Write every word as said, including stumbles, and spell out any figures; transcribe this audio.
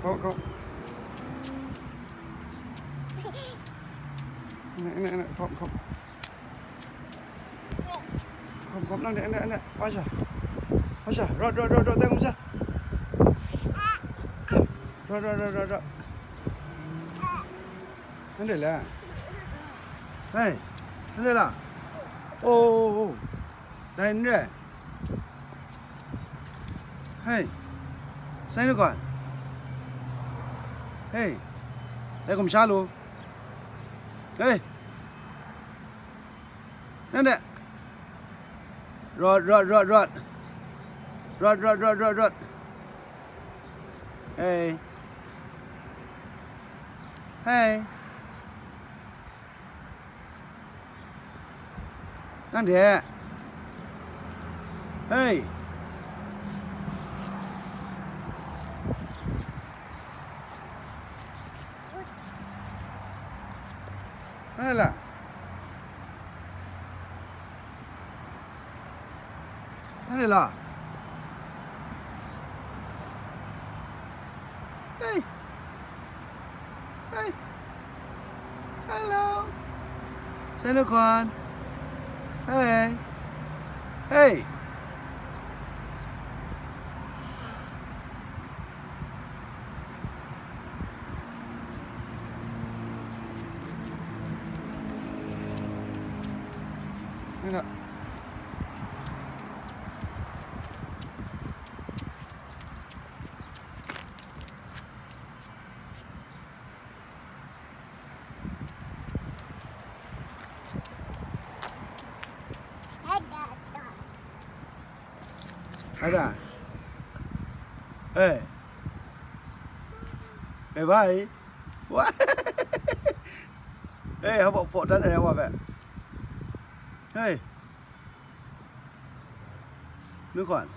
Kom, kom. Ini, ini, ini, kom, kom. Kom, kom, nang de, ini, ini, pasha. Pasha, rot, rot, rot, rot, teng, pasha. Rot, rot, rot, rot, rot. Nang de la. Hey, nang de la. Oh, oh, oh. Dai n re. Hei, sai lu gaw. Hei, dai hkum sha lu. Hei, nang de. Rawt, rawt, rawt, rawt. Rawt, rawt, rawt, rawt, rawt. Hei. Hei. Nang de. Hei. Nang de la. Nang de la. Hey. Hey. Hello. Sai lu gaw. Hey. Hey. Nang de. Ada. Eh. Eh, bai. Wa. Eh, haba po dan ai wa ba. Hey. Nu kwan.